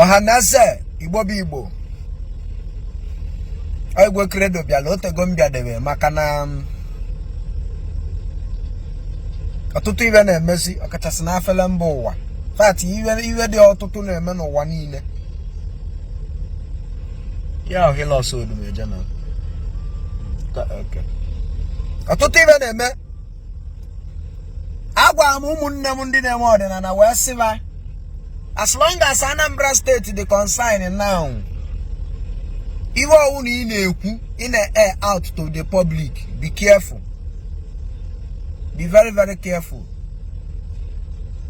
Ọhaneze, Igbo bụ Igbo, Igwe Credo bịala. Otego m bịadebe maka na ọtụtụ ive na-emezi, ọkachasị n'afele mba ụwa. Fact, ive dị ọtụtụ na-eme n'ụwa niile. Ya ohila ọsọ Odumeje na ọtụtụ ive na-eme. Agwara m ụmụnne m ndị na-eme ọdịnala wee sị va, as long as Anambra State dị concerned now, ive ọwụna ị na-ekwu, ị na-air out to the public, be careful, be very very careful.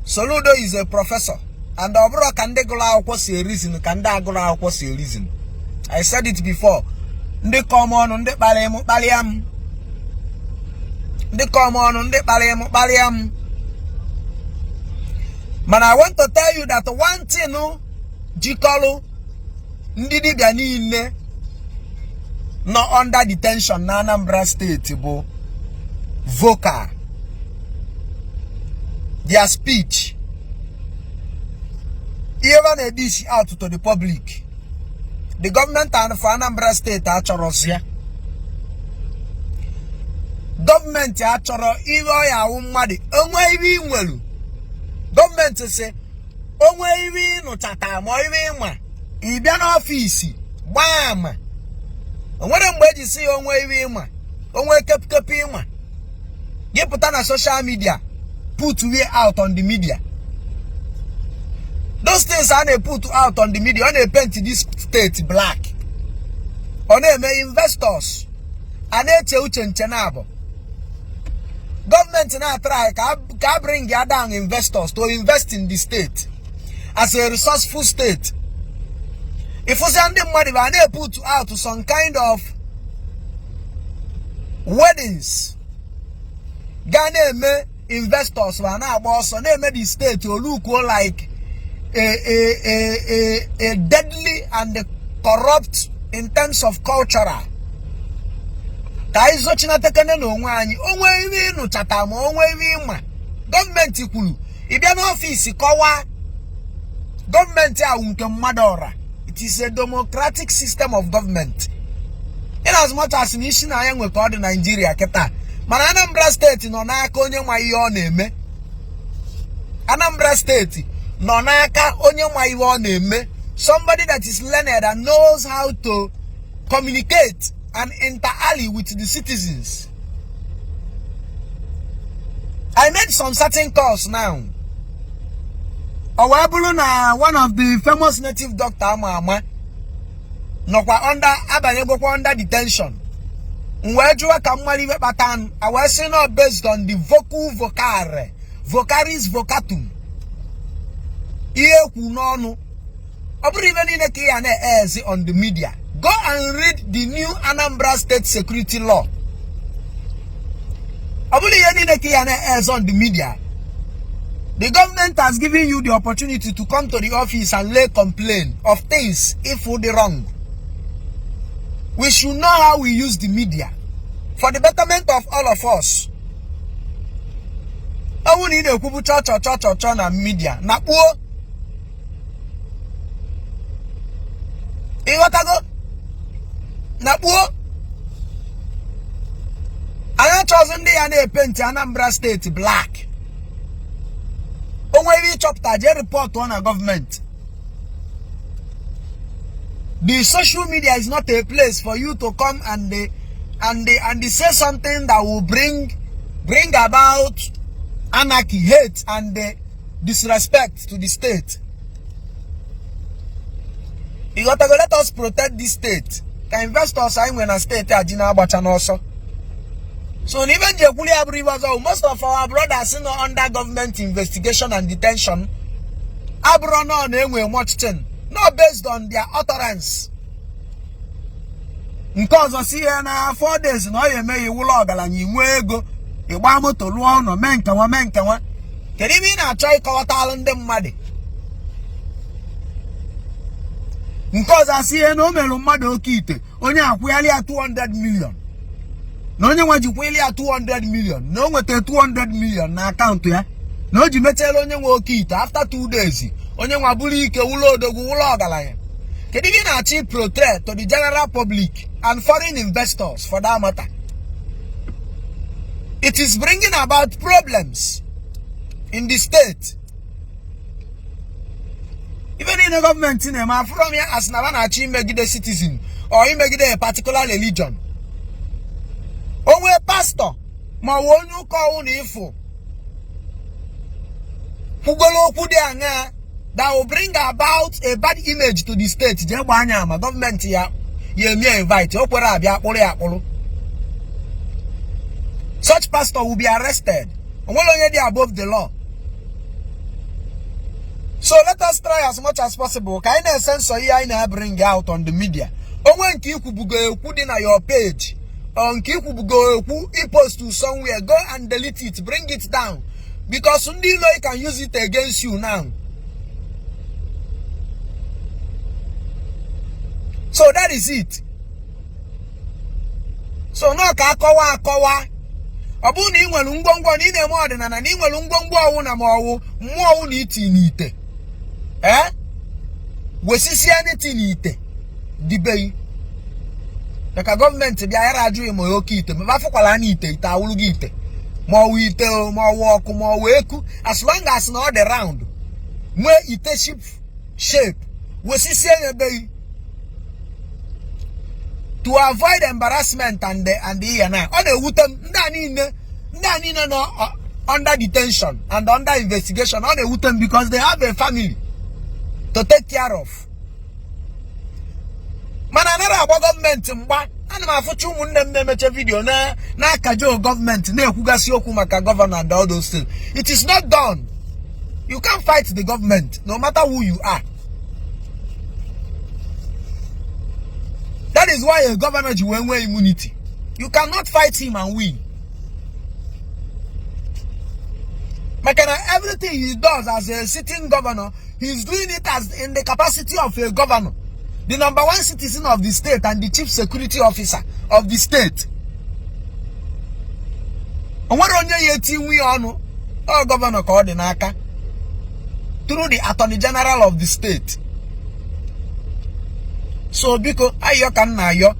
Soludo is a professor, and ọ bụrọ ka ndị gụrụ akwụkwọ si ereason ka ndị agụrọ akwụkwọ si ereason. I said it before. Ndị kọọ m ọnụ, ndị kparịa m, kparịa m. Ndị kọọ m ọnụ, ndị kparịa m, kparịa m. Mana I want to tell you that one thing jikọrọ ndị dibịa niile nọ under detention na Anambra State bụ vocal, their speech, ihe va na-edish out to the public. The government and for Anambra State achọrọzi ya. Gọọmenti achọrọ ihe ọ ya awụ mmadụ onwe ive ị nwelu. Gọọmenti sị onwe ive ị nụchata ma ive ị ma, ị bịa n'ọfịs gbaa ama. O nwere mgbe eji sị ya onwe ive ị ma, onwe kepụkepụ ị ma, gị pụta na social media, put way out on the media. Those things a na-put out on the media, ọ na-epaint this state black. Ọ na-eme investors a na-eche uche nche na abụ gọọmenti na-atry ka bring ya down investors to invest in the state as a resourceful state. Ịfụzia ndị mmadụ bụ a na-put out some kind of weddings ga na-eme investors ma na-agba ọsọ, na-eme the state o lookuo like a deadly and corrupt in terms of cultural. Ka anyị zochinatekene n'onwe anyị. Onwe ive ị nụchata ma onwe ive ị ma, gọọmenti kwuru, ị bịa n'ọfịs kọwaa. Gọọmenti ahụ nke mmadụ ọra, it is a democratic system of government. In as much as na isi na ya nwe ka ọ dị Naijiria kịta, mana Anambra Steeti nọ n'aka onye ma ihe ọ na-eme. Anambra Steeti nọ n'aka onye ma ihe ọ na-eme, somebody that is learned and knows how to communicate and interact with the citizens. I made some certain calls now. Ọ wee bụrụ na one of the famous native doctor ama ama nọkwa under, abanyegokwa under detention. M wee jụwa ka m mara ive kpata. A wee sị na based on the vocal vocare vocaris vocatum, ihe ekwu n'ọnụ. Ọ bụrụ ive niile ka ị ya na-ezi on the media. Go and read the new Anambra State security law. Ọ bụrụ ihe niile ka ị ya na-ezi on the media. The government has given you the opportunity to come to the office and lay complaint of things if the wrong. We should know how we use the media for the betterment of all of us. Ọ bụrụ na ị na-ekwubu chọ chọ chọ chọ chọ na media na kpuo, ịghọtago, na kpuo. Anyị achọzi ndị ya na-epaint Anambra Steeti black. O nwere ịchọpụta, jee report na gọọmenti. The social media is not a place for you to come and say something that will bring about anarchy, hate and disrespect to the state. Ịghọtago? Let us protect this state ka investors anyị nwere na steeti a ji na-agbacha n'ọsọ. So na ibe nji ekwuli ya bụrụ ibe ọzọ, most of our brothers nọ under government investigation and detention abụrụ nọ na-enwe much thing, not based on their utterance. Nke ọzọ si ihe na 4 days na ọ ya eme ya iwụlọ ọgaranya, inwe ego, ịgba moto, lụọ ụlọ, mee nkenwa, mee nkenwa. Kedu ibe ị na-achọ ịkọwatalụ ndị mmadụ? Nke ọzọ asị ihe na o mere mmadụ oke ite, onye akwụgharị ya 200 million, na onye nwe ji kwụnyere ya 200 million, na o nweta 200 million na akaụntụ ya, na o ji mechara onye nwe oke ite. After 2 days Onye nwa bụrụ ike, wụlụ odogwu, wụlụ ọgaranya. Kedu ihe ị na-achọ portray to the general public and foreign investors for that matter? It is bringing about problems in the state. Ife niile gọọmenti na-eme, afụrọ m ya as na ba na-achọ imegide citizen or imegide a particular religion. O nwee pastọ ma ọ bụ onye ụka ọwụ na ịfụ kwugolo okwu dị aṅaa that will bring about a bad image to the state, jee gbaa anya ama. Gọọmenti ya ya eme invite, o kwere abịa, akpụrụ ya akpụrụ. Such pastor will be arrested. Onwere onye dị above the law. So let us try as much as possible ka anyị na-ecensor ihe anyị na-bring out on the media. Onwe nke ikwubugo ekwu dị na your page or nke ikwubugo ekwu ipost somewhere, go and delete it, bring it down, because ndị ilo can use it against you now. So that is it. So nọ ka akọwa akọwa. Ọ bụrụ na ị nwere ngwongwo na ị na-eme ọdịnala, na ị nwere ngwongwo ọwụ na ma ọwụ mmụọ ọwụ na iti n'ite, ee, wesisi anything n'ite dibei maka gọọmenti bịa yara ajụghị ma oke ite ma afụkwala anya ite, ite awụrụ gị ite, ma ọwụ ite, ma ọwụ ọkụ, ma ọwụ eku, as long as na ọ dị round, nwee ite shape, wesisie ya ebeghị to avoid embarrassment and ihe na ọ na-ewute m. Ndị a niile nọ under detention and under investigation, ọ na-ewute m because they have a family to take care of. Mana anaghị agba gọọmenti mgba. Ana m afụcha ụmụnne m na-emeche video na-akajo gọọmenti, na-ekwugasị okwu maka governor and all those things. It is not done. You can't fight the government, no matter who you are. That is why a governor ji wee nwee immunity. You cannot fight him and win, maka na everything he does as a sitting governor, he is doing it as in the capacity of a governor, the number one citizen of the state and the chief security officer of the state. O nwere onye ya eti nwe ya ọnụ. Ọ gọvanọ ka ọ dị n'aka through the attorney general of the state. So biko, ayọ ka m na-ayọ,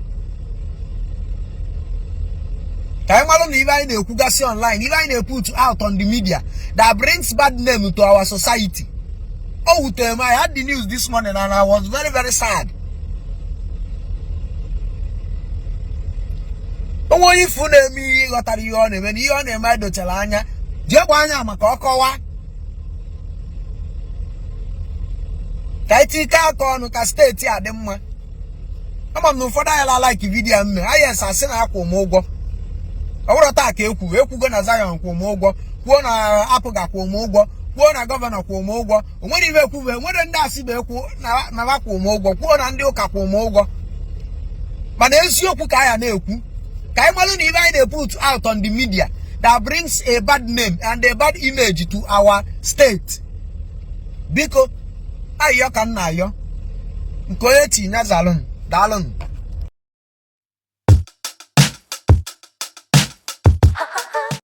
ka anyị malụ na ibe anyị na-ekwugasị online, ibe anyị na-eput out on the media that brings bad name to our society. O wutere m. I had the news this morning and I was very, very sad. Onwe onye ifu na-eme ihe, ghọtara ihe ọ na-eme na ihe ọ na-eme edochara anya, jee gbaa anya maka ọ kọwa, ka anyị tikọ aka ọnụ ka steeti a dị mma. Ama m na ụfọdụ anyị la like video mme anyị esa asị na akwụ m ụgwọ. Ọ bụrụ taa ka ekwu ekwugo na Zion kwụ m ụgwọ, kwuo na APGA kwụ m ụgwọ, kwuo na gọvanọ kwụ m ụgwọ. O nwere ibe ekwube, nwere ndị asị bụ ekwu na ba kwụ m ụgwọ, kwuo na ndị ụka kwụ m ụgwọ. Mana eziokwu ka anyị na-ekwu, ka anyị malụ na ibe anyị na-put out on the media that brings a bad name and a bad image to our state. Biko, ayọ ka m na-ayọ, nke onye tinye zalụnụ. Daalụnụ.